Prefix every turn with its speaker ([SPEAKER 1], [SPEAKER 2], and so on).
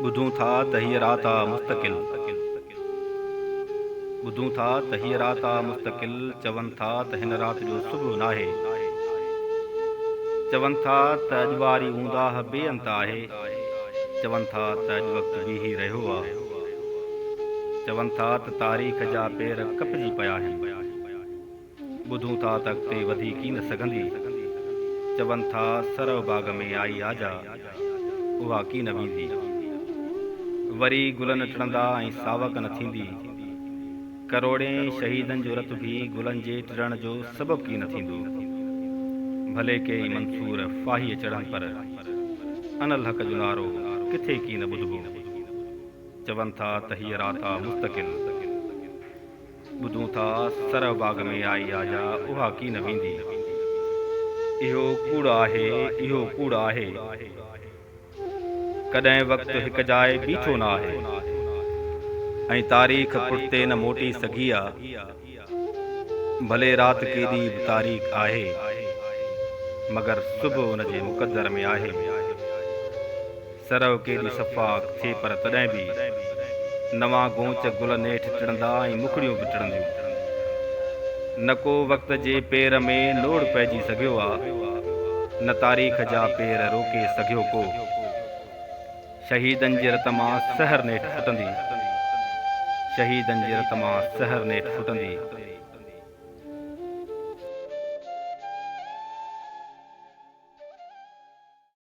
[SPEAKER 1] ٻڌون ٿا ته هيء رات آ مستقل. ٻڌون ٿا ته هيء رات آ مستقل، چون ٿا ته هن رات جو صبح ناهي. چون ٿا ته اڄ واري اونداهه بي انت آهي، چون ٿا ته اڄ وقت بيهي رهيو آ. چون ٿا ته تاريخ جا پير ڪپجي پيا آهن. ٻڌون ٿا ته اڳتي وڌي ڪين سگهندي. چون ٿا سرء باغ ۾ آئي آجا، اها ڪين ويندي. وري گل نه ٽڙندا ۽ ساوڪ نه ٿيندي. ڪروڙين شهيدن جو رت به گلن جي ٽڙڻ جو سبب ڪين ٿيندو. ڀلي ڪيئي منصور ڦاهيء چڙهن پر انالحق جو نعرو ڪٿي ڪين ٻڌبو. چون ٿا ته هيء رات آ مستقل. ٻڌون ٿا سرء باغ ۾ آئي آجا اها ڪين ويندي. اهو ڪوڙ آهي اهو ڪوڙ آهي. ڪڏهن وقت هڪ جاء بيٺو نه آهي. ۽ تاريخ پٺتي نه موٽي سگهي آ. ڀلي رات ڪيڏي به تاريڪ آهي. مگر صبح ان جي مقدر ۾ آهي. سرء ڪيڏي سفاڪ ٿئي پر تڏهن به نوان گونچ گل نيٺ ٽڙندا ۽ مکڙيون به ٽڙنديون. نه ڪو وقت جي پير ۾ لوڙ پئجي سگهيو آ، نه تاريخ جا پير روڪي سگهيو ڪو. شهيدن جي رت مان سحر نيٺ ڦٽندي، شهيدن جي رت مان سحر نيٺ ڦٽندي.